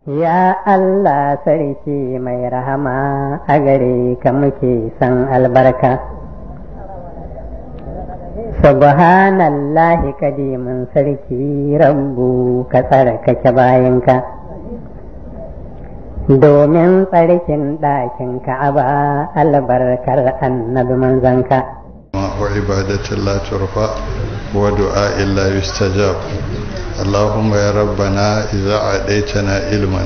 Ya Allah sarki mai rahama a gare ka muke san albarka. Subhanallahi kadimin sarki rabbu ka tsarkake bayanka. Domin tsarkin ɗakin Ka'aba albarkar annabi manzanka. Wa ibadatin la turfa wa du'a illa yustajab. اللهم يا ربنا إذا أعطيتنا علما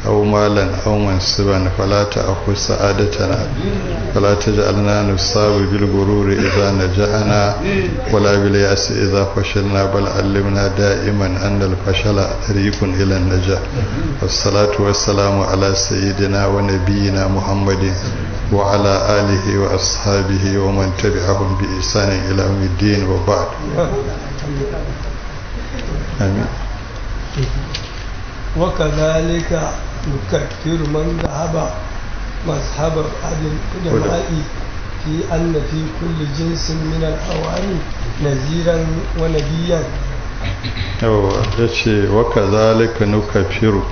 أو مالا أو منصبا فلا تأخذ سعادتنا فلا تجعلنا نصاب بالغرور إذا نجحنا ولا باليأس إذا فشلنا بل علمنا دائما أن الفشل طريق إلى النجاح. والصلاة والسلام على سيدنا ونبينا محمد وعلى آله وأصحابه ومن تبعهم بإحسان إلى يوم الدين وبعد. آمين. وكذلك نكفر من ذهب مذهب بعض العلماء في أن في كل جنس من الأواني نذيرا ونبيا. Yace wakazalika nukaffiru,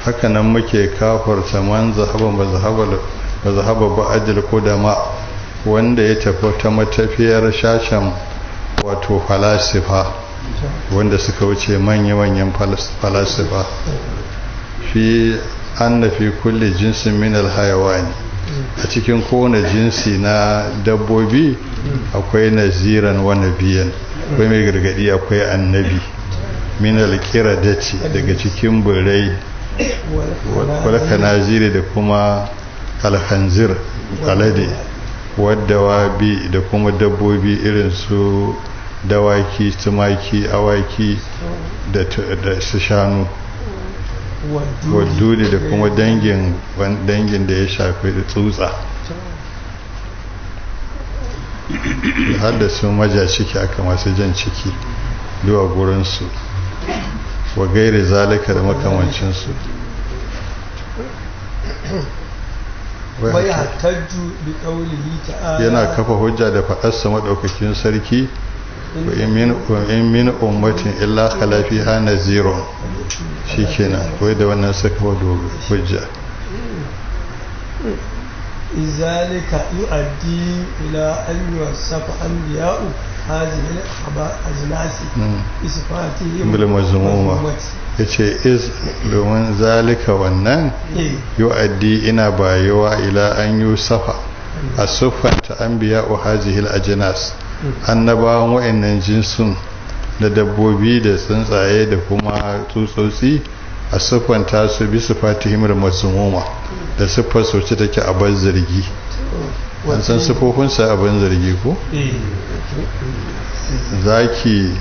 haka nan muke kafarta man zahaba mazhaba ba'dil qudama, wanda ya tafi ta matafiyar shashan wato falasifa wanda suka wuce manya-manyan falasifa, fi anna fi kulli jinsin min alhayawani, a cikin kowane jinsi na dabbobi akwai naziran wa nabiyan, akwai mai gargadi akwai annabi, min alqiradati daga cikin birai, wal kanaziri da kuma alhanzir alade, wadda da kuma dabbobi irin su dawaki, tumaki, awaki da su shanu, waddudi da kuma dangin da ya shafi tsutsa, har da su maja ciki aka masu jan ciki zuwa gurinsu, wa gairi zalika da makamancinsu. Yana kafa hujja da faɗarsa maɗaukakin sarki, wa in min ummatin illa khala fiha nazirun, shikenan wai da wannan suka wado hujja. Izalika yu'addi ila an yuwassafa anbiya'u hadhihi al-ajnasi bi sifatihim bil mazmuma. Yace iz domin zalika wannan yu'addi ina bayuwa ila an yusafa asufanta anbiya'u hadhihi al-ajnas, annabawan wa'annan jinsun da dabbobi da tsuntsaye da kuma tsutsotsi, a siffanta su bi sifatihim al-mazmuma, da siffar su ce take a ban zargi. An san siffofin sa a ban zargi ko? Zaki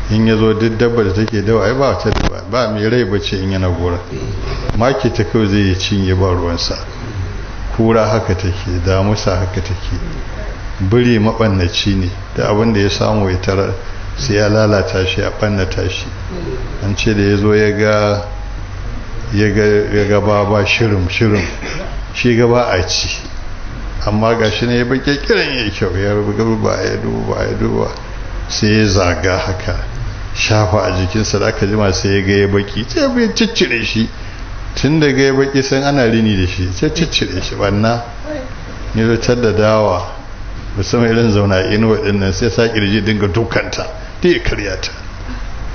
in yazo duk dabbar da take dawa ai ba ta ba mai rai bace in yana gora, maki ta kawai zai cinye ba ruwansa. Kura haka take, damusa haka take, biri maɓannaci ne, da abin da ya samu ya tarar sai ya lalata shi ya ɓannata shi. An ce da ya zo ya ga baba shirin shirin shi gaba a ci, amma ga shi ne ya baƙe kiran ya kyau, ya duba ya duba ya duba sai ya zaga haka shafa a jikinsa, da aka jima sai ya ga ya baki, sai ya ciccire shi. Tun da ga ya baki san ana rini da shi, sai ciccire shi banna ya zartar da dawa, musamman irin zauna inuwa din nan, sai sa kirji dinga dukanta da ya karya ta.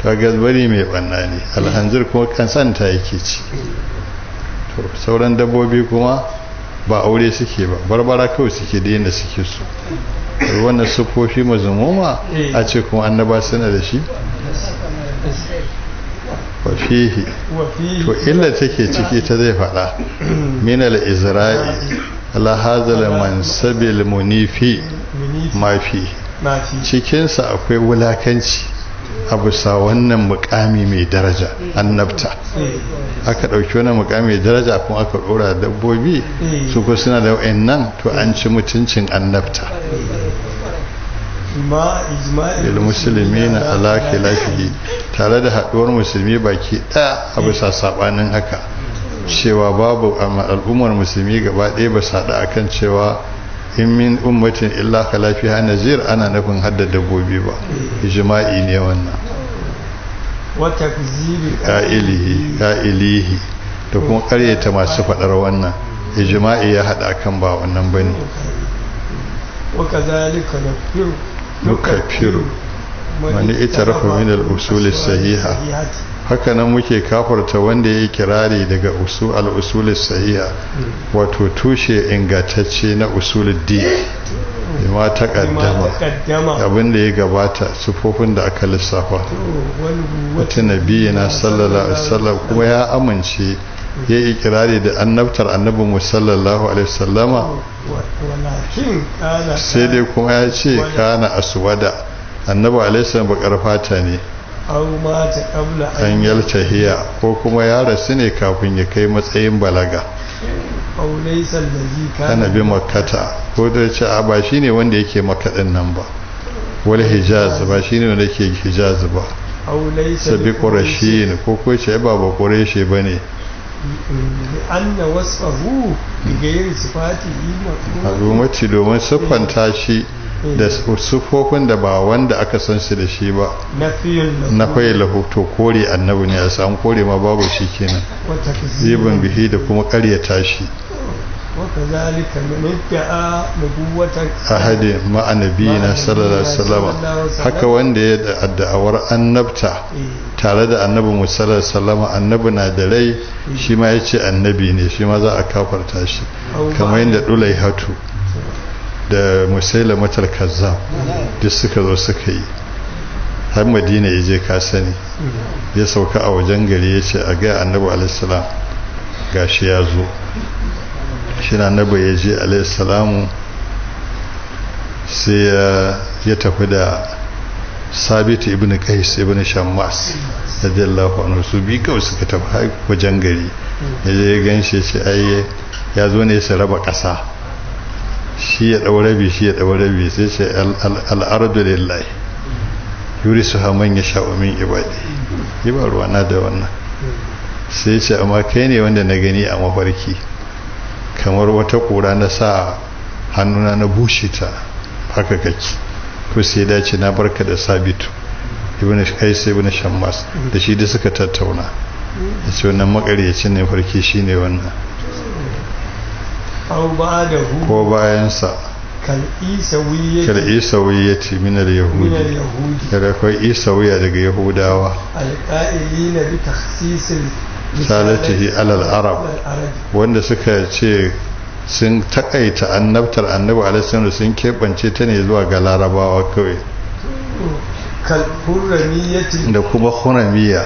Ta gazbari mai banna ne, alhanzir kuma kansanta yake ci. To sauran dabbobi kuma ba aure suke ba, barbara kawai suke da yadda suke so. Wannan sufofi mazmuma a ce kuma annaba suna da shi. Wafihi to illa take ciki ta zai faɗa min al-izra'i ala hazal mansabil munifi mafi, cikinsa akwai wulakanci a bisa wannan mukami mai daraja annabta. Aka ɗauki wannan mukami mai daraja kuma aka ɗora dabbobi su ko suna da wa'annan, to an ci mutuncin annabta. Il musulmi na ala khilafihi, tare da haɗuwar musulmi baki ɗaya a bisa saɓanin haka, cewa babu al'ummar musulmi gaba ɗaya ba su haɗu akan cewa in min ummatin illa khala fiha nazir ana nufin hadda dabbobi ba. Ijma'i ne wannan. وتكذيب qa'ilihi qa'ilihi da kuma ƙaryata masu faɗar wannan ijma'i ya haɗa kan ba wannan bane. وكذلك نكفر نكفر من اعترف من الأصول الصحيحة. Haka nan muke kafarta wanda ya yi kirari daga usul al-usul sahiha, wato tushe ingantacce na usuluddin, bima بما taqaddama, تقدم abin da ya gabata, sufofin da aka lissafa. ونبوة Wata nabiyina sallallahu alaihi wasallam, kuma ya amince ya yi kirari da annabtar annabi mu sallallahu alaihi wasallama. ولكن قال Sai dai kuma ya ce kana aswada, annabi alaihi salam bakar fata ne. أو مات قبل An yaltahiya, ko kuma ya rasu ne kafin ya kai matsayin balaga. أو ليس الذي كان Kana bi makkata, ko da ce a ba shine wanda yake makka din nan ba, wal hijaz, ba shine wanda yake hijaz ba. أو ليس Sabi qurashin, ko ce ba ba quraishi bane. لأن وصفه بغير صفاته مفهوم Al'ummati, domin siffanta shi da siffofin da ba wanda aka san su da shi ba نفي له na fayi lahu, to kore annabi ne, a samu kore ma babu shi kenan. وتكذيب Zibin bihi, da kuma karyata shi. وكذلك من ادعى نبوة Ahadi ma'anabiyina sallallahu alaihi wasallam, haka wanda ya da'awar annabta tare da annabi mu sallallahu alaihi wasallam, annabi na da rai shi ma yace annabi ne, shi ma za a kafarta shi, kamar yadda dulai hatu da musailamatul kazzab duk suka zo suka yi har madina ya je, ka sani, ya sauka a wajen gari, ya ce a ga annabi alaihi salam gashi ya zo shi na annabi ya je alaihi salamu, sai ya tafi da Sabit ibn Qais ibn Shammas radiyallahu anhu, su bi kawai suka tafi har wajen gari. Ya je ya ganshi, ya ce ai ya zo ne su raba ƙasa, shi ya ɗau rabi, shi ya ɗau rabi. Sai ce al'ardu lillahi yurisuha man yasha'u min ibadi, yi ba ruwa na da wannan. Sai ce amma kai ne wanda na gani a mafarki kamar wata ƙura na sa hannuna na bushe ta, haka kake. To sai dace na barka da Sabitu ibn Qais ibn Shammas, da shi da suka tattauna, ya ce wannan makaryacin ne farki shine wannan. أو بعده Ko bayansa. كالإيسوية Kal isawiyyati min al من yahudi, اليهود kada akwai isawiya daga yahudawa القائلين بتخصيص risalatihi alal arab, العرب wanda suka ce sun takaita annabtar annabi alaihi salam, sun keɓance ta ne zuwa ga larabawa kawai. كالحرمية Da kuma hunamiya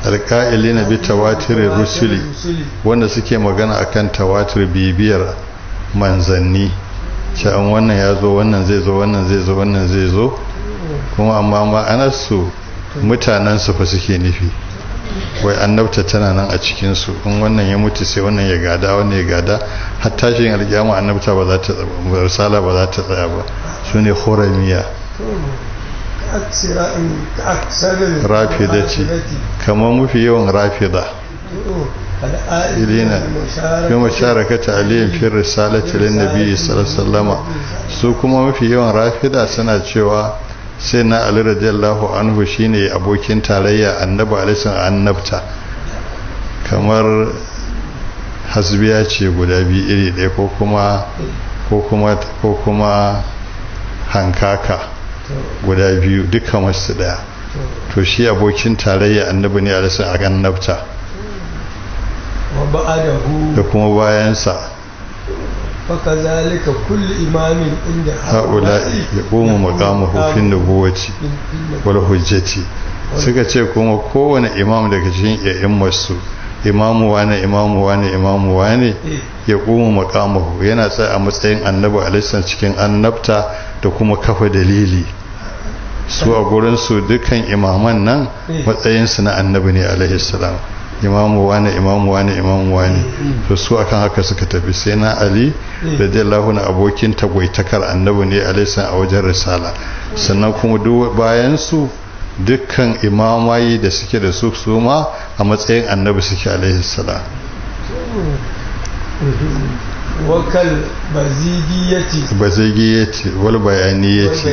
alƙa'ilina bi tawatirin rusuli, wanda suke magana akan tawatir, bibiyar manzanni, cewa wannan ya zo, wannan zai zo, wannan zai zo, wannan zai zo kuma, amma ma'anarsu mutanen su fa suke nufi, wai annabta tana nan a cikinsu, in wannan ya mutu sai wannan ya gada, wannan ya gada, har tashin alƙiyama annabta ba za ta risala ba za ta tsaya ba. Su ne horamiya. كأكثر Rafidati, kamar mafi yawan rafida ilina fi musharakati aliyin fi risalati lin nabi sallallahu alaihi wasallama. Su kuma mafi yawan rafida suna cewa sai na ali radiyallahu anhu shine abokin tarayya annabi alaihi annabta, kamar hasbiya ce guda biyu iri ɗaya, ko kuma hankaka guda biyu duka masu ɗaya. To shi abokin tarayya annabi ne alaihi a annabta. وبعده Da kuma bayansa. فكذلك كل إمام عند ha'ula'i ya ƙoma maƙamahu fin nubuwati wal hujjati. Suka ce kuma kowane imam daga cikin a'immarsu, imamu wane, imamu wane, imamu wane, ya ƙoma maƙamahu, yana tsaye a matsayin annabi alaihi cikin annabta da kuma kafa dalili. Su a gurinsu dukkan imaman nan matsayinsu na annabi ne alaihi salam, imamu wane, imamu wane, imamu wane. To su akan haka suka tafi, sai na ali radiyallahu na abokin tagwaitakar annabi ne alaihi salam a wajen risala. Sannan kuma duk bayan su dukkan imamai da suke da su, su ma a matsayin annabi suke alaihi salam. Wakal bazigiyati. Bazigiyati wal bayaniyati.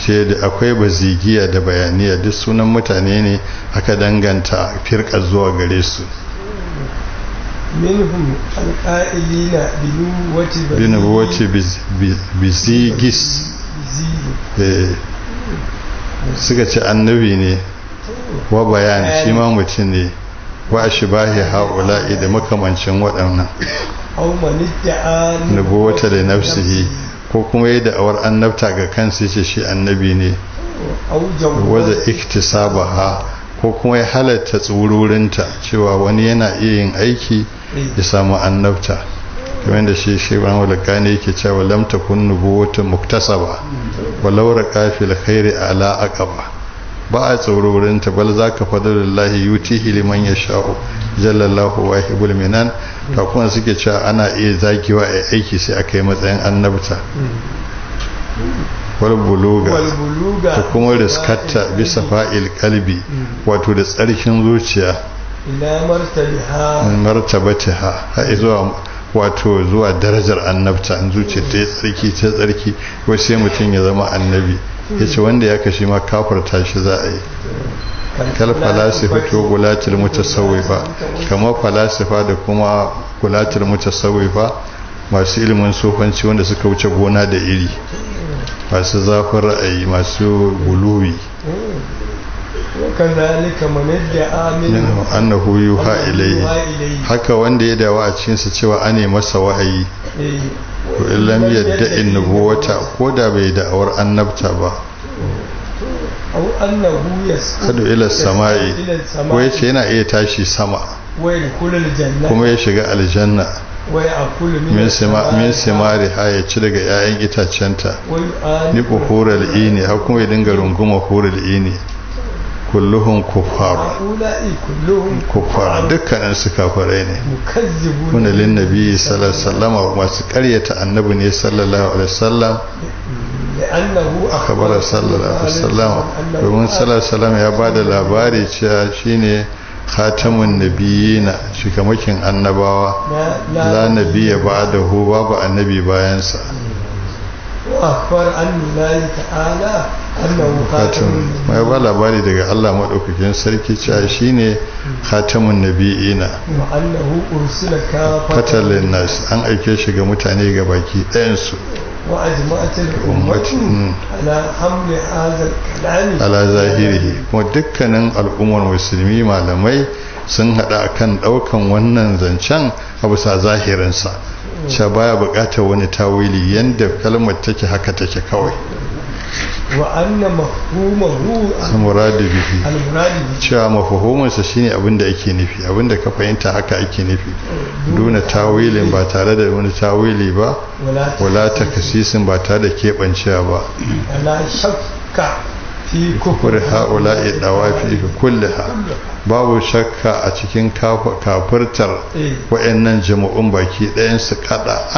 Sai da akwai bazigiya da bayaniya, duk sunan mutane ne aka danganta firka zuwa gare su. Minhum alqa'ilina binuwati bizigis. Suka ce annabi ne wa bayan shi ma mutum ne, wa ashbahi haula'i da makamancin waɗannan. Nubuwata da nafsihi, ko kuma yi da'awar annabta ga kansa yace shi annabi ne. Waza iktisabaha, ko kuma ya halatta tsururinta cewa wani yana iya yin aiki ya samu annabta, kamar da shi shi Ibrahim al-Qani yake cewa lam takun nubuwatu muktasaba walau raqa fil khairi ala aqaba. Ba a tsururinta, bal zaka fadlullahi yutihi liman yasha'u jallallahu wahibul minan. Ta kuma suke cewa ana iya zagewa a aiki sai aka yi matsayin annabta. Wal buluga, ta kuma riskatta bisa fa'il kalbi, wato da tsarkin zuciya, ila martabatiha, har zuwa wato zuwa darajar annabta. In zuciya ta yi tsarki ta tsarki, wai sai mutum ya zama annabi. Yace wanda ya kashe ma kafarta shi za a yi. Kal falasifa to gulatul mutasawwifa, kamar falasifa da kuma gulatul mutasawwifa, masu ilimin sufanci wanda suka wuce gona da iri, masu zafin ra'ayi, masu guluwi. Wakazalika man yad'a minhu annahu yuha ilayhi, haka wanda ya dawa a cikin sa cewa ane masa wahayi, to illam yadda'i nubuwata, ko da bai da'awar annabta ba. Aw annahu yas'adu ila samai, ko yace yana iya tashi sama, kuma ya shiga aljanna, min simari ha, ya ci daga 'ya'yan itacenta, ni hural ini, har kuma ya dinga runguma hural ini. Kulluhum kuffar, kuffar, dukkanin su kafirai ne. Kuna lin nabi sallallahu alaihi wasallam, masu karyata annabi ne sallallahu alaihi wasallam. Kabara sallallahu alaihi wasallam, domin sallallahu alaihi wasallam ya bada labari cewa shine khatamun nabiyina, shikamakin annabawa, la nabiyya ba'dahu, babu annabi bayansa. Akbar annallahi ta'ala annahu khatamun, mai ba labari daga Allah madaukakin sarki cewa shine khatamun nabiyina, wa annahu ursila kafatan linnas, an aike shi ga mutane ga baki ɗayan su. Wa ajma'atil ummatu ala hamli hadha al-kalam ala zahirihi, kuma dukkanin al'ummar musulmi malamai sun hada akan daukan wannan zancen a bisa zahirinsa, cewa baya bukatar wani tawili, yanda kalmar take haka take kawai. Wa anna mafhumahu al-muradu bihi, cewa mafhuminsa shine abinda ake nufi, abinda ka fahimta haka ake nufi, duna tawilin, ba tare da wani tawili ba, wala takasisin, ba tare da keɓancewa ba. Wala shakka fi kufri haula'i dawafi kulliha, babu shakka a cikin kafirtar wayannan jama'un baki ɗayan su,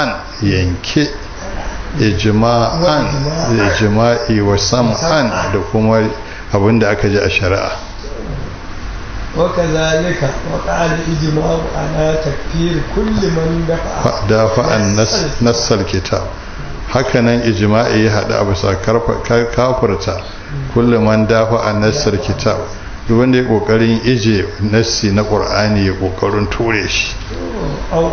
an yanke ijma'an, ijma'i wa sam'an, da kuma abinda aka ji a shari'a. وكذلك وقع الإجماع على تكفير كل من دافع نص الكتاب. Hakanan ijma'i ya haɗu a bisa kafirta kullum man dafa a nassar kitab, duk wanda ya kokarin ije nassi na qur'ani, ya kokarin ture shi, aw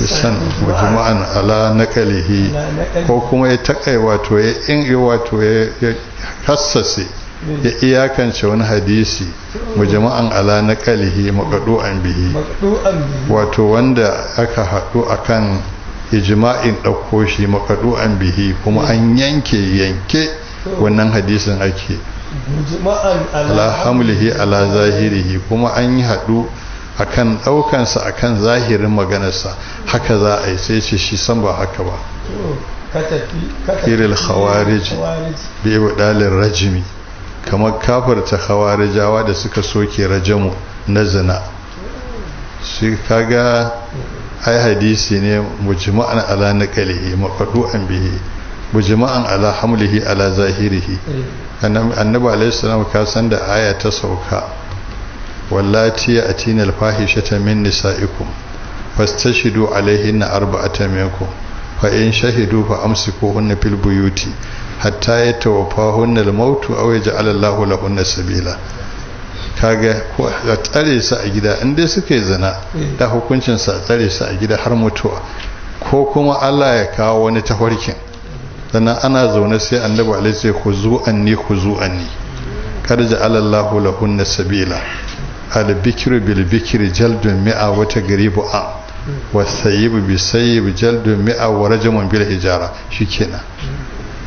san mujma'an ala naqalihi, ko kuma ya takai wato ya in wato ya hassase ya iyakance wani hadisi, mujma'an ala naqalihi maqdu'an bihi, wato wanda aka haɗu akan ijma'in ɗauko shi maqdu'an bihi, kuma an yanke yanke wannan hadisin ake ala hamlihi ala zahirihi, kuma an yi haɗu akan ɗaukansa akan zahirin maganarsa, haka za a yi. Sai ce shi san ba haka ba. Kiril khawarij bi ibdalin rajimi, kamar kafarta khawarijawa da suka soke rajamu na zina. Shi kaga ai hadisi ne mujma'an ala naqalihi maqdu'an bihi, mujma'an ala hamlihi ala zahirihi. Annabi alayhi salam ka san da aya ta sauka, wallati atina alfahishata min nisaikum Fastashidu alaihinna arba'atan minkum fa in shahidu fa amsikuhunna fil buyuti hatta yatawaffahunna al-mautu aw yaj'al Allahu lahunna sabila. Kaga ko a tsare su a gida in dai suka yi zina, da hukuncin sa a tsare su a gida har mutuwa, ko kuma Allah ya kawo wani tafarkin. Sannan ana zaune sai Annabi alaihi sai khuzu anni khuzu anni qad ja'ala Allahu lahunna sabila. Al-bikru bil bikri jaldun mi'a wa tagribu a wa sayyibu bi sayyib jaldun mi'a wa rajmun bil hijara. Shikenan.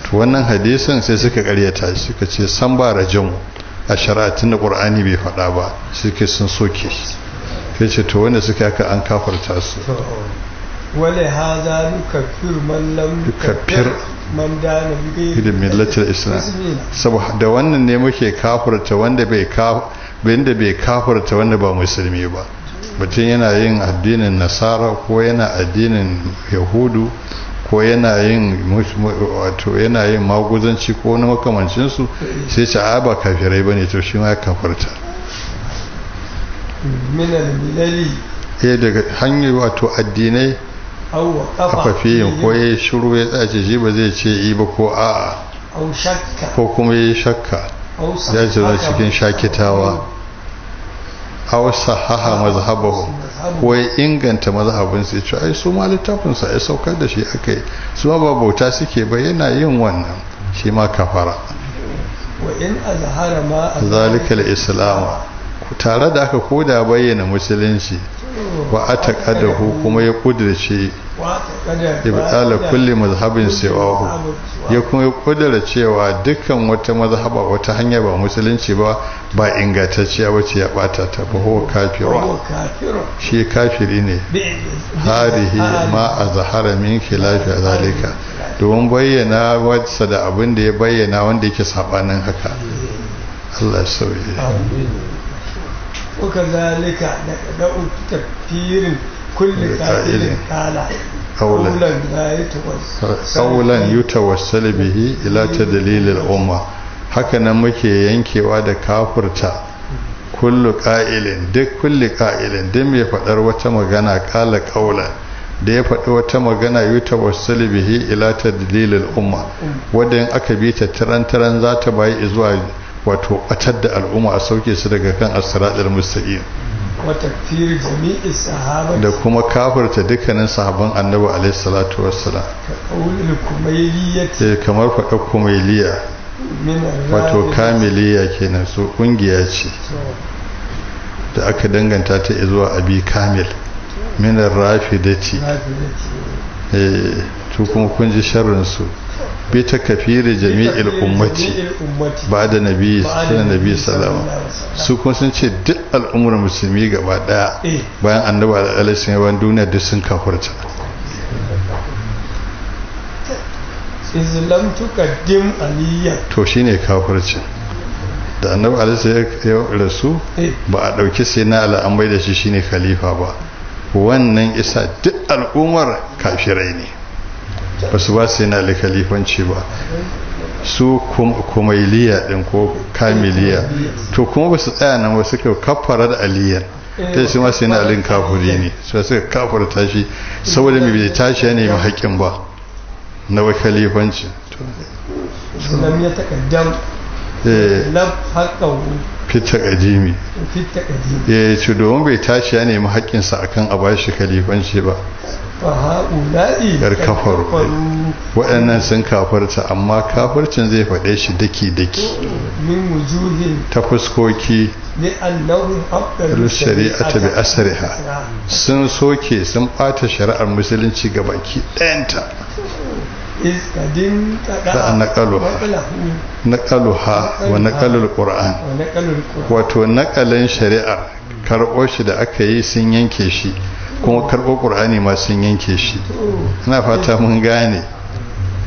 To wannan hadisin sai suka karyata shi, suka ce san ba rajamu a shari'atin da Qur'ani bai faɗa ba, suke sun soke shi. Sai ce to wanda suka haka an kafarta su. Wale haza nukaffir man lam yukaffir man dana bi ghayri millatil islam. Saboda wannan ne muke kafirta wanda bai wanda bai kafirta wanda ba musulmi ba. Mutum yana yin addinin Nasara ko yana addinin Yahudu ko yana yin wato yana yin maguzanci ko wani makamancin su, sai ce a ba kafirai bane, to shi ma ya kafirta. Min al-milali. Eh, daga hanyar wato addinai. Aw waqafa. Kafafiyin ko ya shiru ya tsace shi ba zai ce i ba ko a'a. Aw shakka. Ko kuma ya shakka. Aw ya ce cikin shakitawa. Aw sahaha mazhabahu, ko ya inganta mazhabin sai ce ai su ma littafin sa ai saukar da shi akai, su ma ba bauta suke ba, yana yin wannan shi ma kafara. Wa in azhara ma zalika al-islam, tare da aka koda bayyana musulunci, wa ataqadahu, kuma ya kudirce ibtala kulli mazhabin siwahu, ya kuma ya kudura cewa dukkan wata mazhaba, wata hanya ba musulunci ba, ba ingantacciya bace, ya bata ta, ba huwa kafiru, shi kafiri ne. Harihi ma azhara min khilafi zalika, domin bayyana wasa da abin da ya bayyana wanda yake sabanin haka. Allah ya sauye. وكذلك نقدأ تكفير كل قائل قال قولا لا يتوسل قولا يتوسل به إلى تدليل الأمة. Haka nan muke yankewa da kafurta kullu qa'ilin, duk kulli qa'ilin, duk mai faɗar wata magana, qala qawlan, da ya faɗi wata magana, yutawassalu bihi ila tadlilil umma, wanda in aka bi ta taran taran za ta bayi zuwa wato batar da al'umma, a sauke su daga kan as-siratal mustaqim. Wa takfir jami'i sahabati. Da kuma kafirta dukkanin sahabban Annabi alaihi salatu wassalam. Ka qawlil kumailiyyati. Eh, kamar faɗa kumailiya. Min wato kamiliya kenan, su kungiya ce da aka danganta ta zuwa Abi Kamil min rafidati. Eh, to kuma kun ji sharrin su, bi ta kafiri jami'il ummati ba da nabi sallallahu nabi sallama. Su kuma sun ce duk al'ummar musulmi gaba daya bayan Annabi alaihi salam duniya duk sun kafirta. Iz lam tuqaddim aliyya. To shine kafirci da Annabi alaihi ya rasu ba a dauki sai na ala an bai da shi shine khalifa ba, wannan isa duk al'ummar kafirai ne, ba su ba sai na ali khalifanci ba, su kumailiya din ko kamiliya. To kuma ba su tsaya nan ba, suka kafara da aliyan ta su ma sai na alin kafuri ne, su suka kafarta shi saboda mai bai tashi ya nemi haƙƙin ba na wa khalifanci. Lam yataqaddam lam haqqahu fi taqdimi. Fi taqdim. Ya ce domin bai tashi ya nemi haƙƙinsa akan a bashi khalifanci ba. Fa haula'i yar kafaru, waɗannan sun kafarta, amma kafircin zai faɗe shi daki-daki. Min wujuhin. Ta fuskoki. Li annahu afdalu shari'ata bi asriha, sun soke, sun ɓata shari'ar musulunci ga baki ɗayanta. Iz kadin da naqaluha wa naqalul qur'an, wato naqalin shari'ar karɓo shi da aka yi sun yanke shi, kuma karɓo qur'ani ma sun yanke shi. Ina fata mun gane.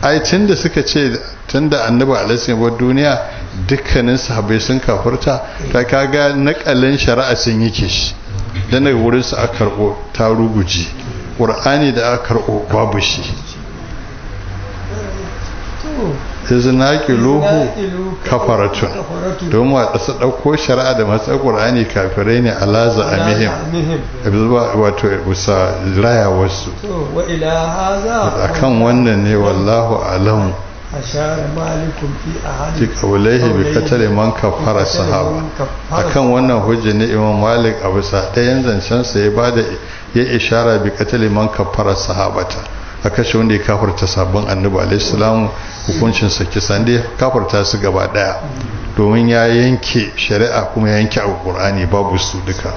Ai tunda suka ce tunda Annabi alaihi wa duniya dukkanin sahabbai sun kafurta, ta kaga nakalin shari'a sun yake shi, dan daga wurin su aka karɓo ta ruguji, qur'ani da aka karɓo babu shi. Iznaqiluhu kafaratun, don masu ɗauko shari'a da masu ƙur'ani kafirai ne ala za'amihim, wato bisa rayawarsu akan wannan ne. Wallahu alamu fi qawlihi bi qatl man kafara sahaba. Akan wannan hujja ne Imam Malik a bisa ɗayan zancen sa ya bada ya ishara bi qatl man kafara sahabata, a kashe wanda ya kafarta sabon annabi alaihi salam, hukuncin sa kisa da ya kafarta su gaba daya, domin ya yanke shari'a kuma ya yanke alqur'ani, babu su duka.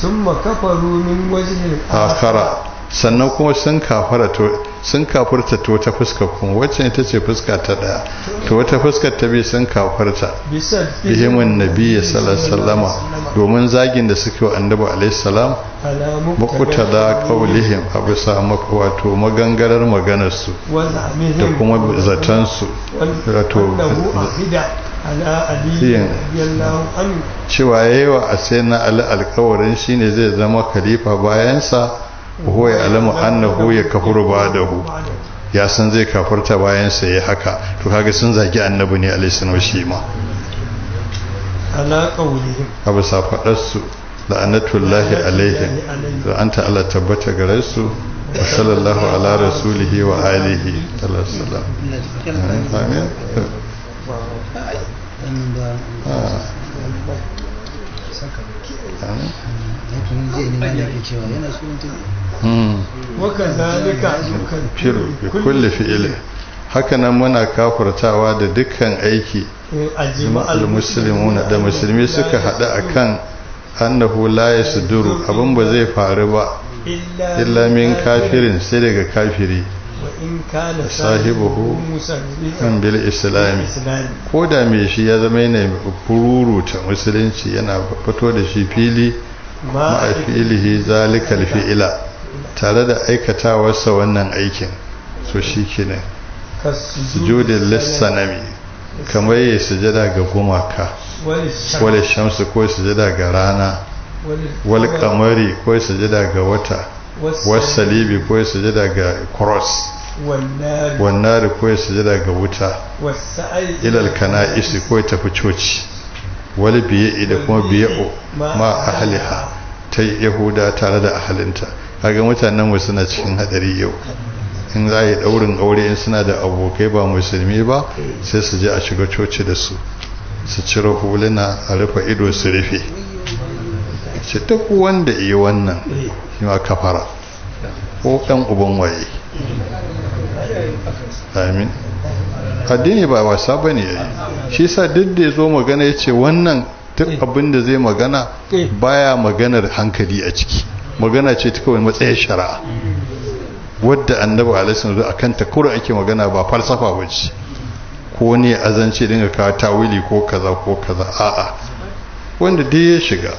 Summa kafaru min wajhin akhara, sannan kuma sun kafara to sun kafirta to ta fuska kuma wacce ita ce fuska ta daya, to wata fuskar ta bi sun kafarta bihimin nabiyyi sallallahu alaihi wasallama, domin zagin da suke wa annabi alaihi salam, makutada qaulihim, a bisa wato magangarar maganar su da kuma zaton su, wato cewa yayi a sai na ali alkawarin shine zai zama khalifa bayansa, huwa ya alamu annahu ya kafuru ba'dahu, ya san zai kafurta bayan sa yayi haka. To kaga sun zagi annabi ne alaihi salam shi ma ala qawlihim, abu sa fadar su, la'anatullahi alaihim, da anta Allah tabbata gare su, wa sallallahu ala rasulihi wa alihi sallallahu alaihi wasallam. Amin. Amin. Kulli fi'ili, hakanan muna kafurtawa da dukkan aiki al-muslimuna, da musulmi suka hada akan annahu la yasduru, abin ba zai faru ba illa min kafirin, sai daga kafiri, sahibuhu an bil islami, ko da me shi ya zama yana fururuta musulunci, yana fito da shi fili, ma'a fi'ilihi zalikal fi'ila, tare da aikatawarsa wannan aikin, so shi kenan. Sujudin lissanami, kamar ya sujada ga gumaka, wal shamsu, ko sujada ga rana, wal kamari, ko sujada ga wata, was salibi, ko sujada ga cross, wannari, ko sujada ga wuta, ilal kana'isi, ko tafi coci, wal biye da kuma biye'u ma ahliha, ta yahuda tare da ahalinta. Kaga mutanen mu suna cikin hadari yau. In za a yi daurin aure, in suna da abokai ba musulmi ba, sai su je a shiga coci da su, su cire huluna, a rufe ido, su rufe ce. Duk wanda yi wannan shi ma kafara, ko ɗan uban waye. Amin. Addini ba wasa ba ne yayi. Shi sa duk da ya zo magana ya ce wannan duk abin da zai magana baya maganar hankali a ciki, magana ce ta kawai matsayin shari'a wadda annabi alaihi wasallam akan ta kura ake magana, ba falsafa bace ko ne azance dinga kawo tawili ko kaza ko kaza. A'a, wanda duk ya shiga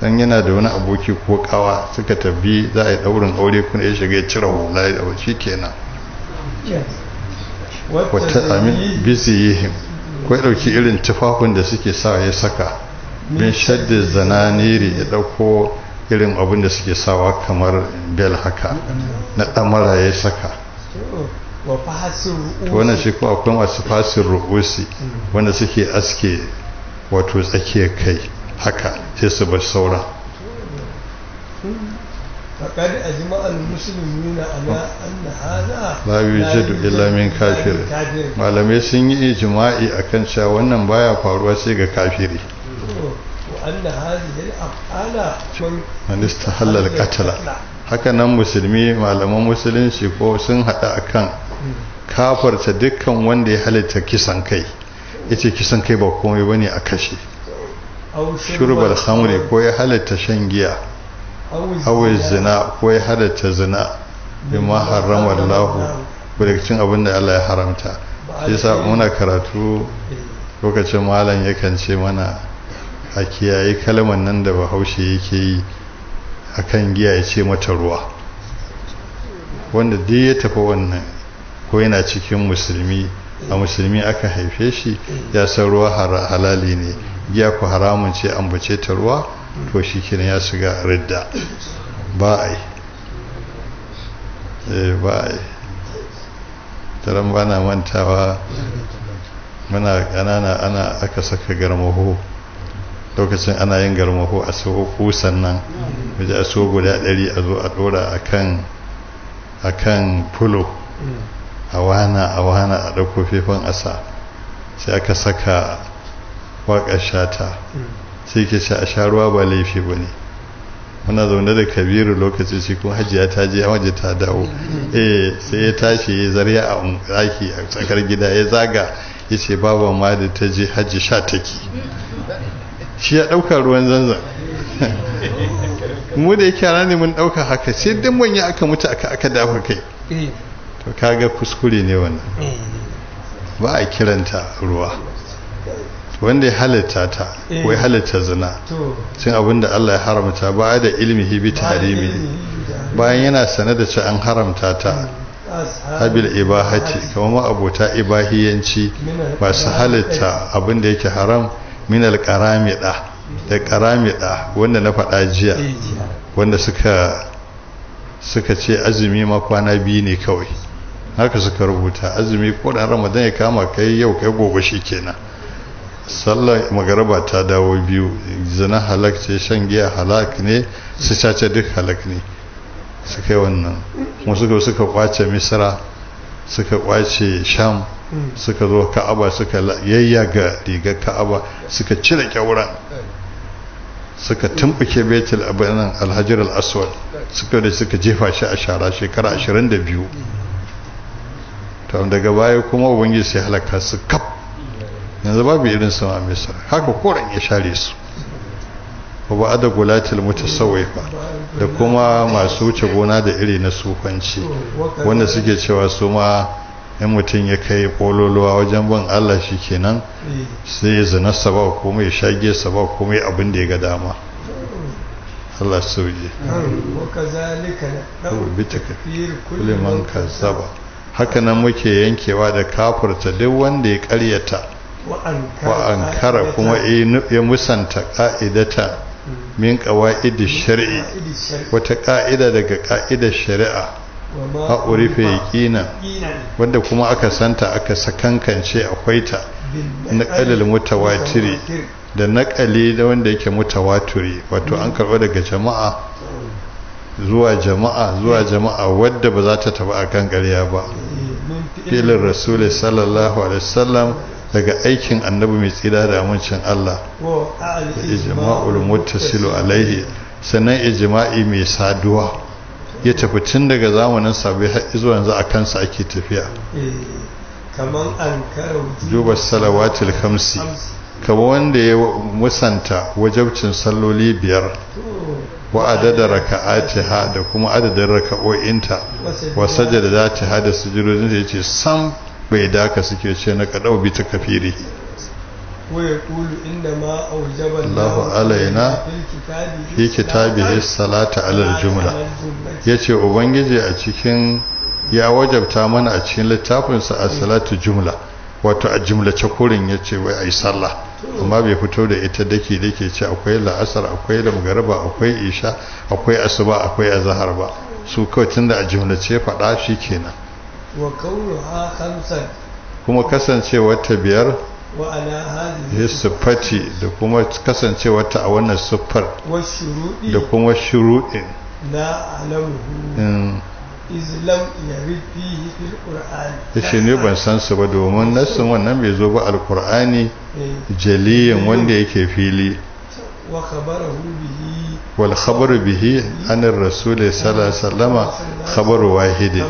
dan yana da wani aboki ko kawa suka tabi za a yi daurin aure, kuna ya shiga ya cire hula ya dawo, shikenan. Wata amin bizihim, ko ya dauki irin tufafin da suke sa ya saka, bin shaddi zananiri, ya dauko irin abin da suke sawa kamar bel haka na ɗamara ya saka. To wannan shi kuma akwai masu fasin ru'usi, wanda suke aske wato tsakiyar kai haka sai su bar sauran. فقد أجمع المسلمون على أن هذا la yujadu illa min kafir. Malamai sun yi ijma'i akan cewa wannan baya faruwa sai ga kafiri. وأن هذه الأفعال man istahalla al-qatla. Haka nan musulmi, malaman musulunci ko sun hada akan kafarta dukkan wanda ya halitta kisan kai, yace kisan kai ba komai bane, a kashe, shurbal khamri, ko ya halitta shan giya, aw zina, ko ya halatta zina, bima harrama Allah, daga cikin abin da Allah ya haramta. Shi yasa muna karatu lokacin malam yakan ce mana a kiyaye kalmar nan da Bahaushe yake yi akan giya, ya ce mata ruwa. Wanda duk ya tafi wannan, ko yana cikin musulmi, a musulmi aka haife shi, ya san ruwa halali ne, giya ku haramun ce, ambace ta ruwa, to shi kenan ya shiga ridda. Ba a yi, ba a yi. Taron bana mantawa muna ƙanana ana aka saka garmaho, lokacin ana yin garmaho a saho kusan nan waje a so guda 100 a zo a ɗora a kan fulo, a wana a wana a ɗauko fefan asa, sai aka saka waƙar shata, sai ke ce a sha ruwa ba laifi ba ne. Muna zaune da Kabiru lokaci, shi kuma hajiya ta je waje ta dawo, sai ya tashi ya zarya a ɗaki a tsakar gida ya zaga ya ce babu ma da ta je hajji sha take, shi ya ɗauka ruwan zanzan. Mu da yake yara ne mun ɗauka haka, sai duk manya aka mutu aka dafa kai. To kaga kuskure ne wannan, ba a kiranta ruwa. Wanda ya halitta ta ko ya halitta zina cin abin da Allah ya haramta ba da ilmihi bi tahrimi, bayan yana sane da ce an haramta ta, habil ibahati, kamar ma abota ibahiyanci masu halitta abin da yake haram, min alqaramida da qaramida wanda na faɗa jiya, wanda suka ce azumi ma kwana 2 ne kawai, haka suka rubuta azumi ko dan Ramadan ya kama kai yau kai gobe shikenan, sallar magaraba ta dawo 2, zina halak ce, shan giya halak ne, su caca duk halak ne, suka yi wannan. Kuma suka kwace Misra, suka kwace Sham, suka zo Ka'aba suka yayyaga rigar Ka'aba, suka cire kyauran, suka tumbuke Baitul abinan Alhajar al-Aswad, suka da suka jefa shi a shara shekara 22. To daga baya kuma ubangiji sai halaka su kaf, yanzu babu irin su a Misra, haka koran ya share su. Wa ba'da gulatil mutasawwifa, da kuma masu wuce gona da iri na sufanci, wanda suke cewa su ma in mutum ya kai kololuwa wajen bin Allah shikenan sai ya zina saba komai, ya shage saba komai, abin da ya ga dama. Allah sauye. Kulli man kazzaba, haka nan muke yankewa da kafirta duk wanda ya karyata wa ankara kuma ya musanta ka'idata min qawaidi shar'i, wata ka'ida daga ka'idar shari'a, a urife yaqina, wanda kuma aka santa aka sakankance akwai ta, naqalil mutawatiri, da naqali da wanda yake mutawatiri, wato an karɓa daga jama'a zuwa jama'a zuwa jama'a, wadda ba za ta taba akan ƙarya ba, filin rasuli sallallahu alaihi wasallam, daga aikin annabi mai tsira da amincin Allah, da ijma'ul muttasilu alaihi, sannan ijma'i mai saduwa ya tafi tun daga zamanin sabai har zuwa yanzu a kansa ake tafiya. Kaman ankara juba salawatul khamsi, kamar wanda ya musanta wajabcin salloli 5, wa adada raka'atiha, da kuma adadin raka'o'inta, wa sajadatiha, da sujudodinta, yace sam bai daka suke ce na kadau bi ta kafiri. Wa yaqulu inna ma awjaba Allahu alaina fi kitabihi salata ala jumla, yace ubangiji a cikin ya wajabta mana a cikin littafinsa a salatu jumla, wato a jumlace kurin yace wai ai sallah, amma bai fito da ita dake dake ce akwai la'asar, akwai magariba, akwai isha, akwai asuba, akwai azhar ba, su kawai tunda a jumlace faɗa shikenan. Wa kaunuha khamsan, kuma kasancewar ta 5, wa ala hadhihi sifati, da kuma kasancewar ta a wannan siffar, wa shuruɗi, da kuma shuruɗin, la alamuhu iz lam yarid fihi fil qur'an, yace ne ban san su ba domin nassin wannan bai zo ba alqur'ani jaliyin wanda yake fili. Wa khabarahu bihi, wal khabaru bihi anir rasul sallallahu alaihi wasallama khabaru wahidi,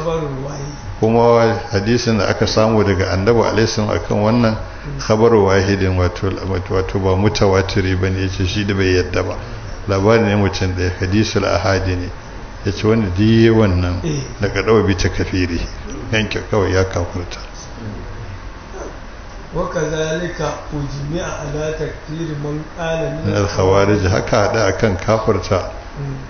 kuma hadisin da aka samu daga annabi alaihi salam akan wannan khabaru wahidin, wato ba mutawatiri bane, yace shi da bai yadda ba, labari ne mutum ɗaya, hadisul ahadi ne, yace wanda diye wannan daga dawo bi ta kafiri, yanke kawai ya kafirta. Wa kazalika ujmi'a ala takfir man qala min al-khawarij, haka hada akan kafirta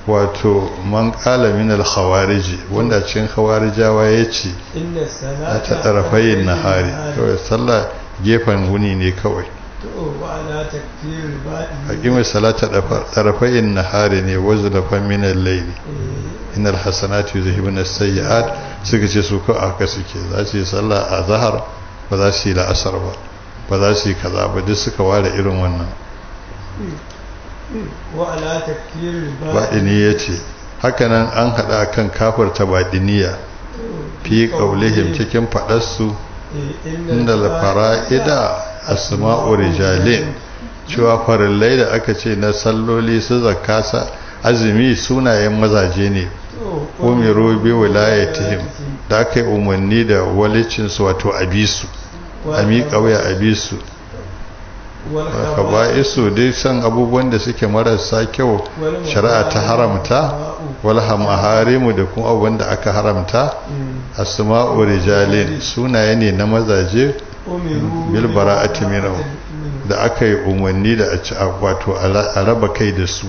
wato man qala min al-khawarij, wanda cikin khawarijawa yace inna salata ta tarafayin nahari, kawai sallah gefen wuni ne kawai. Haƙimar salata tarafayin nahari ne, wazulafan min al-layli, innal hasanati yuzhibuna as-sayyi'at, Suka ce su kawai haka suke, za su yi sallah a zahar ba za su yi la'asar ba, ba za su yi kaza ba, duk suka ware irin wannan. Baɗiniya ce. Hakanan an haɗa kan kafarta baɗiniya fi ƙaulihim cikin faɗarsu inda fara'ida asma'u rijalin, cewa farillai da aka ce na salloli su zakka sa azumi sunayen mazaje ne, umiru bi wilayatihim, da aka yi umarni da walicinsu, wato abisu a miƙa wuya abisu. Kaba'isu dai san abubuwan da suke marasa kyau shari'a ta haramta, wal maharimu da kuma abubuwan da aka haramta, asma'u rijalin sunaye ne na mazaje, bil bara'ati minhu, da aka yi umarni da a ci wato a raba kai da su,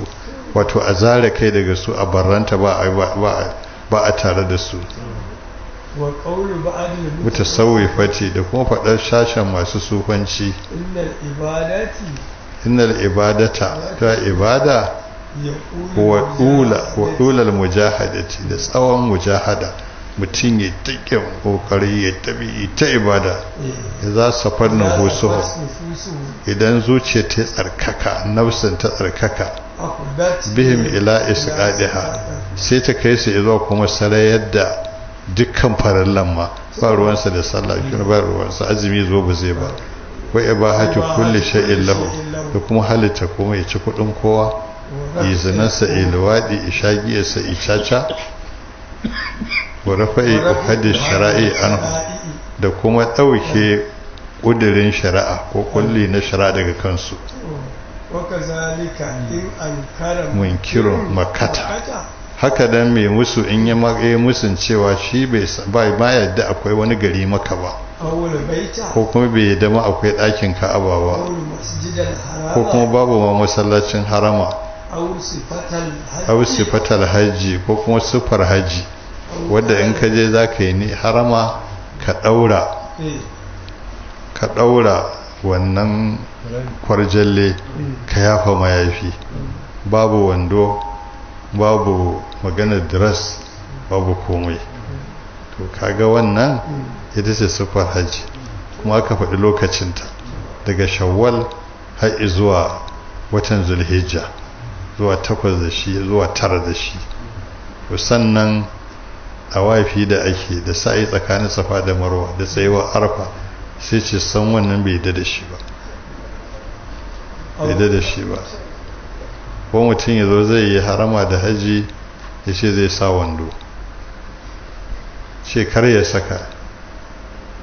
wato a zare kai daga su, a barranta ba a tare da su. Mutasawwifati, da kuma faɗar sashen masu sufanci, innal ibadata ta ibada wa dulal mujahadati, da tsawon mujahada, mutum ya take kokari ya tabi ta ibada, ya za safar nufusuhu, idan zuciya ta tsarkaka, nafsin ta tsarkaka, bihim ila isqadiha, sai ta kai su zuwa kuma sarayar da dukkan farallan ma, ba ruwansa da sallah, ba ruwansa azumi zo ba zai ba, wa ibahatu kulli shay'in lahu, da kuma halitta kuma ya ci kudin kowa, izinansa ilwadi ishagiyarsa icaca, wa rafa'i uhadi shara'i anhu, da kuma ɗauke ƙudurin shari'a ko kulli na shari'a daga kansu. Munkirun makata, haka dan mai musu in ya yi musun cewa shi bai ma yadda akwai wani gari maka ba, ko kuma bai yadda ma akwai ɗakin ka'aba ba, ko kuma babu ma masallacin harama, aw sifatal hajji, ko kuma sifar hajji wadda in ka je za ka yi ni harama ka ɗaura ka ɗaura wannan kwarjalle ka yafa mayafi, babu wando, babu maganar dress, babu komai. To kaga wannan ita ce sifar hajji, kuma aka faɗi lokacinta daga shawwal har zuwa watan zulhijja, zuwa 8 da shi zuwa 9 da shi. To sannan awafi da ake da sa'i tsakanin safa da marwa da tsayuwar arfa, sai ce san wannan bai yadda da shi ba, bai yadda da shi ba. Ko mutum ya zo zai yi harama da haji ya ce zai sa wando, ce kar ya saka,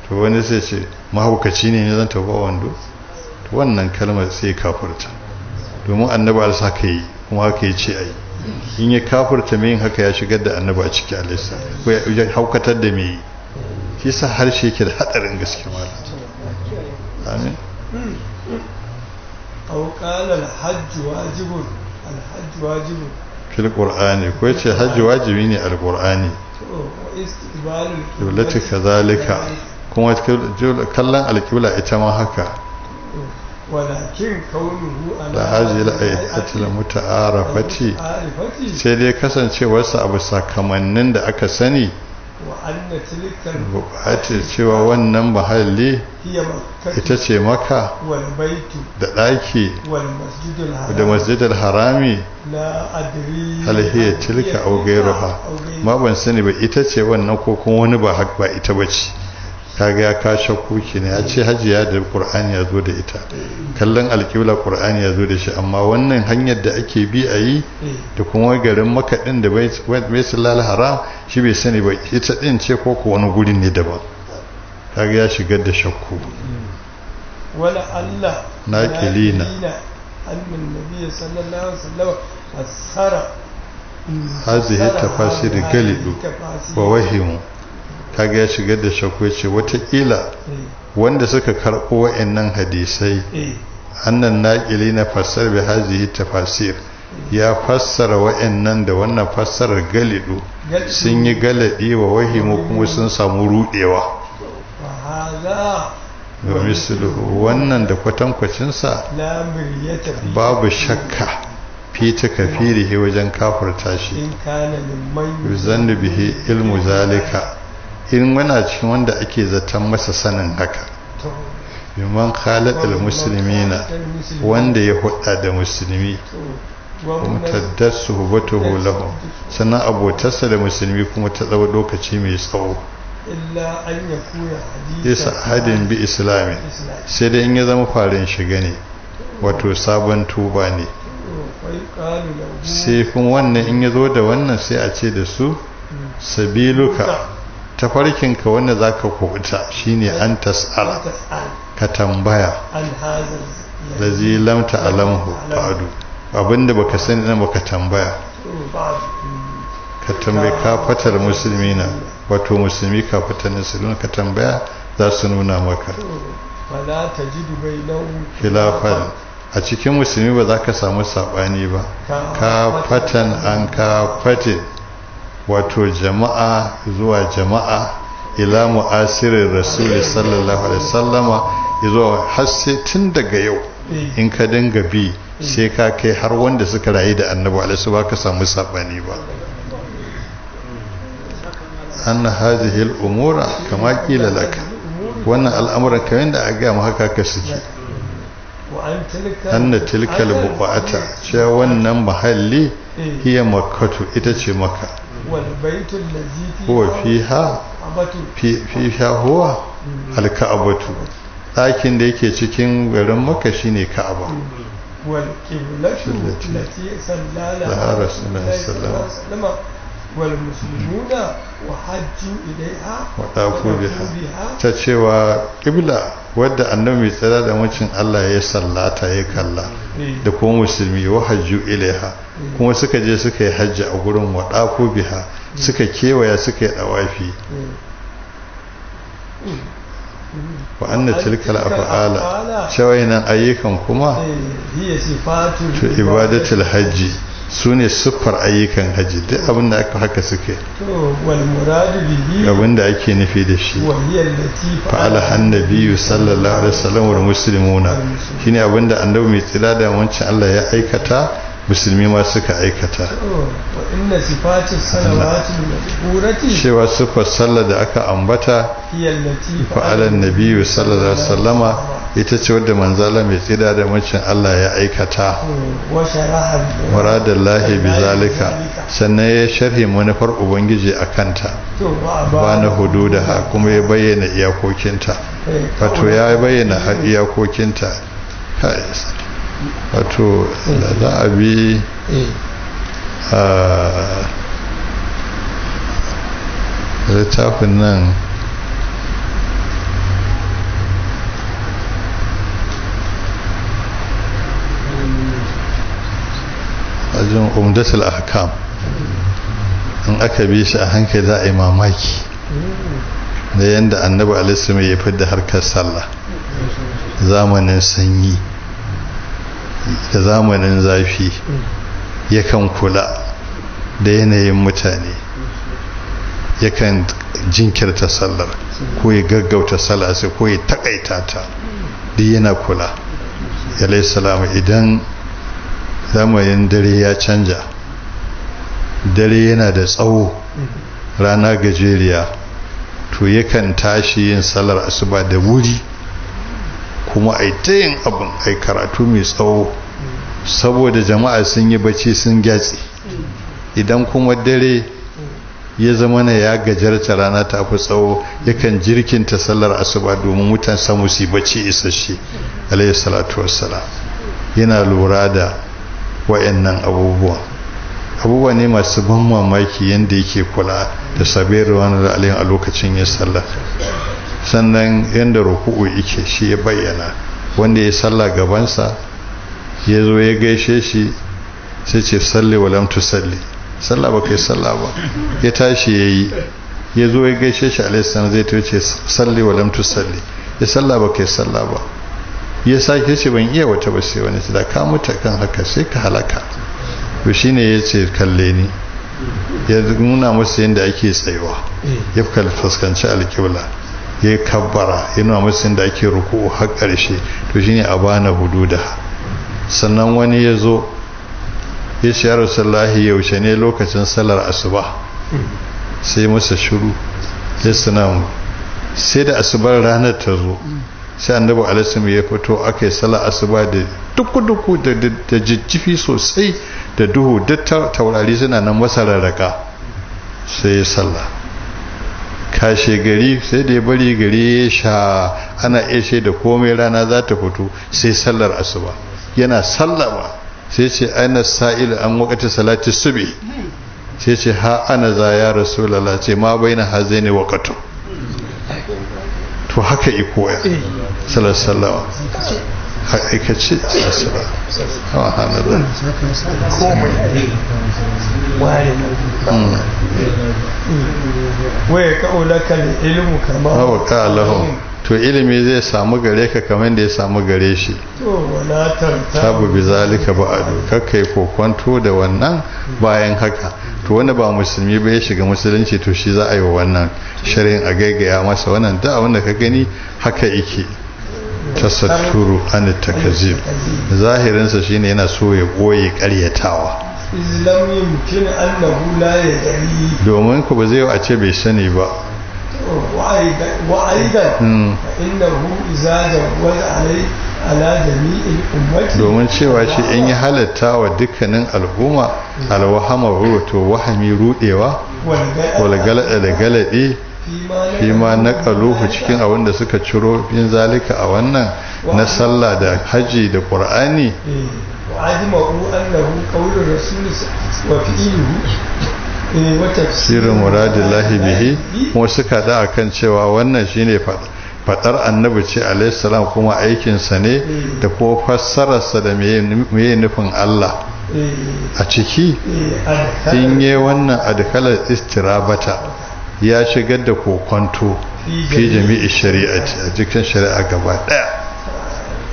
to wani sai ce mahaukaci ne zan tafi wando. To wannan kalmar sai kafurta, domin annabi alsa ka yi kuma haka ya ce a yi. In ya kafurta mai yin haka ya shigar da annabi a ciki alaisa, ko ya haukatar da mai yi. Shi sa harshe yake da hadarin gaske malam. Amin. Aw qala al-hajj wajibun, al-hajj wajibun fil qur'ani, ko yace hajji wajibi ne al-qur'ani. Qiblati kazalika, kuma kallon al-qibla ita ma haka. Walakin kaunuhu ala la haji la ayatil muta'arafati, sai dai kasancewarsa abu sakamannin da aka sani, buƙatar cewa wannan mahalli ita ce maka da ɗaki da masjidar harami, halhiyar tilka au gairuha, ma ban sani ba ita ce wannan ko kuma wani ba ba ita ba ce. Kaga ya ka shakku ne, ya ce hajiya da qur'ani ya zo da ita, kallon alƙibla qur'ani ya zo da shi, amma wannan hanyar da ake bi a yi da kuma garin maka din da baitullahil haram shi bai sani ba ita din ce ko ko wani gurin ne daban. Kaga ya shigar da shakku. Wala Allah naqilina annan nabiy sallallahu alaihi wasallam fassara hazihi tafasir galidu wa wahimu. Kaga ya shigar da shakku, ce watakila wanda suka karɓo wa'annan hadisai annan naƙili na fassar bi hazihi tafasir, ya fassara wa'annan da wannan fassarar galidu, sun yi galadi wa wahimu kuma sun samu rudewa. Wa misluhu, wannan da kwatankwacinsa babu shakka fi takafirihi wajen kafirta shi, yuzannu bihi ilmu zalika, In wana cikin wanda ake zaton masa sanin haka, biman khalaqal muslimina, wanda ya hudda da musulmi, mutaddas suhbatuhu lahum, sannan abotarsa da musulmi kuma ta tsawo lokaci mai tsawo. Illa an yakuna isa hadin bi islami, sai dai in ya zama farin shiga ne, wato sabon tuba ne. Sai kun wannan in ya zo da wannan sai a ce da su sabiluka, tafarkinka wanda za ka kubuta shine an tas'ala, ka tambaya lazi lam ta'lamhu ba'du, abinda baka sani nan baka tambaya, ka tambayi kafatar musulmina, wato musulmi kafatar musulmi ka tambaya za su nuna maka. Khilafan, a cikin musulmi ba za ka samu sabani ba, kafatan an kafatin, wato jama'a zuwa jama'a, ila mu'asirin rasuli sallallahu alaihi sallama, zuwa har sai tun daga yau in ka dinga bi sai ka kai har wanda suka rayu da annabi alaihi ba ka samu sabani ba. Anna hadhihi al-umura kama qila laka, wannan al'amuran kamar da aka ga mu haka ka suke. Anna tilkal buqata, cewa wannan mahalli hiya makkatu, ita ce makka. Huwa fiha fiha huwa al-ka'batu, ɗakin da yake cikin garin makka shine ka'aba. Wal qiblatu allati sallala rasulullahi sallallahu alaihi wasallam wal muslimuna wa hajju ilaiha wa dafu biha, ta cewa qibla wadda annabi mai tsira da mucin Allah ya sallata ya kalla da kuma musulmi wa hajju ilaiha, kuma suka je suka yi hajji a gurin, wa dafu biha, suka kewaya suka yi dawafi. Wa anna tilkal af'ala, cewa nan ayyukan kuma to ibadatul hajji, su ne siffar ayyukan hajji, duk abin da aka haka suke. Abin da ake nufi da shi fa'ala annabiyu sallallahu alaihi wasallam wal muslimuna, shine abin da annabi mai tsira da wancan Allah ya aikata, musulmi ma suka aikata. Cewa siffar sallar da aka ambata fa'ala annabiyu sallallahu alaihi wasallama ita ce wadda manzala mai tsira da wancan Allah ya aikata. Muradallahi bizalika, sannan ya sharhi manufar ubangiji a kanta, ba na hududaha, kuma ya bayyana iyakokinta, wato ya bayyana iyakokinta. Wato da za a bi a littafin nan ajin umdatul ahkam, in aka bi shi a hankali za a yi mamaki da yadda annabi alaihi ya fidda harkar sallah zamanin sanyi da zamanin zafi, yakan kula da yanayin mutane, yakan jinkirta sallar ko ya gaggauta sallar sai ko ya takaita ta, duk yana kula alaihi salam. Idan zamanin dare ya canja, dare yana da tsawo, rana gajeriya, to yakan tashi yin sallar asuba da wuri, kuma ai ta yin abin ai karatu mai tsawo saboda jama'a sun yi bacci sun gyatse. Idan kuma dare ya zama na ya gajarta, rana ta fi tsawo, yakan jirkinta sallar asuba domin mutan samu su bacci isasshe alayhi salatu wassalam. Yana lura da wayannan abubuwa, abubuwa ne masu ban mamaki yadda yake kula da sabbin ruwan da alayhi a lokacin ya sallah. Sannan yadda ruku'u yake shi ya bayyana, wanda ya sallah gabansa ya zo ya gaishe shi sai ce salli wa lam tusalli, sallah ba kai sallah ba. Ya tashi yayi, ya zo ya gaishe shi alayhi salam zai to ce salli wa lam tusalli, ya sallah ba kai sallah ba. Ya sake ce ban iya wata ba sai wani, da ka mutu kan haka sai ka halaka. To shine yace kalle ni, ya nuna musu yadda ake tsayuwa, ya fuskanci alƙibla, ya kabbara, ya nuna musu yadda ake ruku'u har ƙarshe. To shine abana hududa. Sannan wani ya zo ya ce ya rasulullahi yaushe ne lokacin sallar asuba? Sai masa shiru, Islam sai da asubar ranar ta zo, sai annabi alaihi ya fito, aka yi sallar asuba da duku-duku da jijjifi sosai da duhu, duk taurari suna nan masararraka. Sai ya sallah. Kashe gari sai da ya bari gari ya sha, ana iya da komai, rana za ta fito, sai sallar asuba. Yana sallama sai ce, aina sa'il an waqati salati subhi? Sai ce, ha ana za ya rasulullah. Ce, ma baina hazaini waqatu. To haka ikoya sallallahu alaihi aikace sallallahu. Komai ware waya ka'ulaka ilmu kama wa lahum. To ilimi zai samu gare ka kamar da ya samu gare shi. To wala tarta tabu bi zalika ba'du, kakkai kokonto da wannan bayan haka. To wanda ba musulmi ba ya shiga musulunci, to shi za a yi wa wannan shirin, a gaigaya masa wannan da wanda ka gani haka yake. Tasatturu an takazib, zahirinsa shine yana so ya goye karyatawa. Islam yumkin annahu la yadri, domin ku ba zai a ce bai sani ba. وأيضا فإنه إذا جوز عليه على جميع الأمة، domin cewa shi in ya halatta wa dukkanin al'umma alwahama, wato wahami, rudewa, walgalada da galadi, fi ma naqaluhu, cikin abin da suka ciro, bin zalika, a wannan na sallah da haji da qur'ani. وأجمعوا أنه قول الرسول وفعله Sirrin muradillahi bihi, kuma suka da akan cewa wannan shine fadar annabi ce alaihi salam, kuma aikinsa ne, da kuma fassararsa, da meye nufin Allah a ciki. In yi wannan, adkalar istirabata, ya shigar da kokonto, fi jami'i shari'ati, a cikin shari'a gaba daya.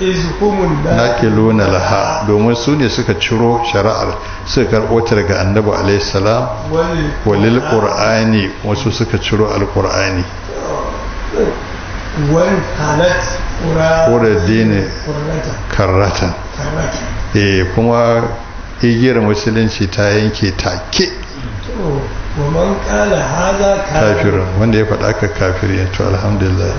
Naƙiluna laha, domin su ne suka ciro shari'ar, suka karɓo ta daga annabi alaihi salam, walil qur'ani, wasu suka ciro alqur'ani. Dini karratan, eh, kuma igiyar musulunci ta yanke take. Kafirin wanda ya faɗa ka kafiri. To alhamdulillah.